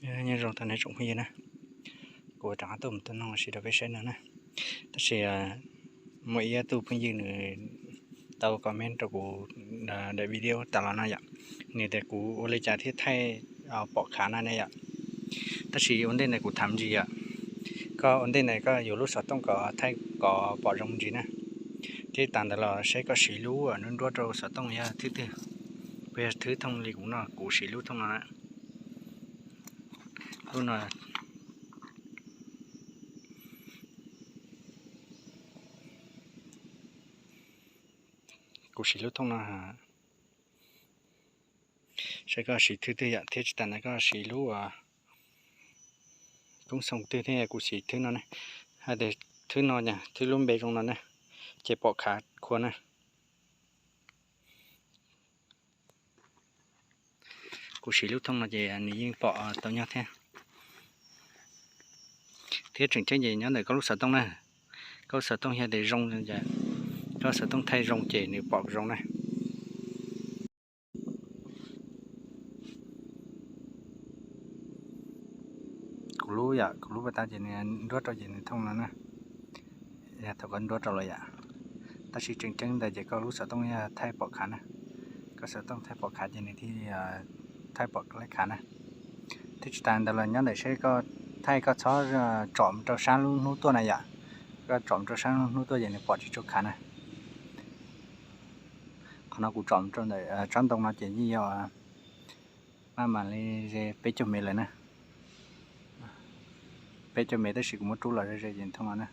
Nyob zoo tag nrho tsoom phooj ywg na, kuv rov qab tuaj mus tua noog ua si rau peb saib no na. Tab sis muaj ib tug phooj ywg nws tau comment rau kuv daim video tas los no yom, nws tias kuv ua li cas thiaj thaij pom khav na ne yom. Tab sis ua ntej ntawd kuv tham ntsis yom, koj ua ntej ntawd koj yuav lub xov tooj kom thaij kom pom zoo ntsis na. Thiab tas ntawd los saib koj siv lub nruab nruab rau xov tooj yog thwb twg, puas yog thwb thooj li kuv no, kuv siv lub thooj no na. Lub no, kuv siv lub thooj no. Saib koj siv thwb twg yom, thiab tsis tas ntawd koj siv lub koob xoom twg thiab, kuv siv thwb no ne. Hais tias thwb no, thwb lub npe zoo no ne, ces pom khav khuav na. Kuv siv lub thooj no ces nws yeej pom tau nyob thiab. Thiab tseem ceeb ces nyob ntawm koj lub xov tooj na, koj lub xov tooj yog tias zoo, koj xov tooj thaij zoo ces nws pom zoo na. Kuv lub yom, kuv lub pas tas ces nws nruab rau ces nws thooj no na. Yog thaum koj nruab rau lawm yom. Tab sis tseem ceeb ntawd ces koj lub xov tooj yog thaij pom khav na. Koj xov tooj thaij pom khav ces nws thiaj thaij pom lawv khav na. Thiab tsis tas ntawd los nyob ntawm seb koj thaij koj txhob tsom mus rau sab lub hnub tuaj na yom. Koj tsom mus rau sab lub hnub tuaj ces nws pom tsis tshua khav na. Qhov no kuv tsom mus rau ntawm tsob ntoo no ces yeej yog maj mam li ze peb caug mev lawm na. Peb caug mev tab sis kuv muab rub los ze ze ces thooj no na.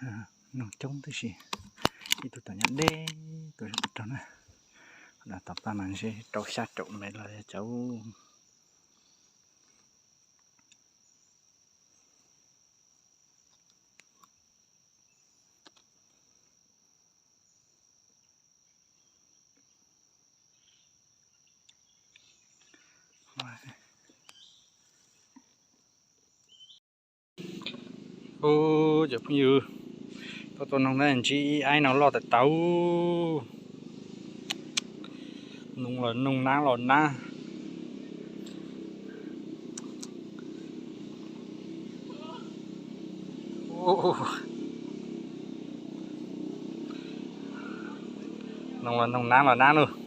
Noog coob tib si, ib tug tom nyab deb, tus zeb rog na. Tom paj mas ntshe rau xya caum mev los yog cov. Ub, cov phooj ywg, tuaj tua noog na, ntsib ib aib no loj tas tas. Noog los noog, nab los nab. Noog los noog, nab los nab lauj.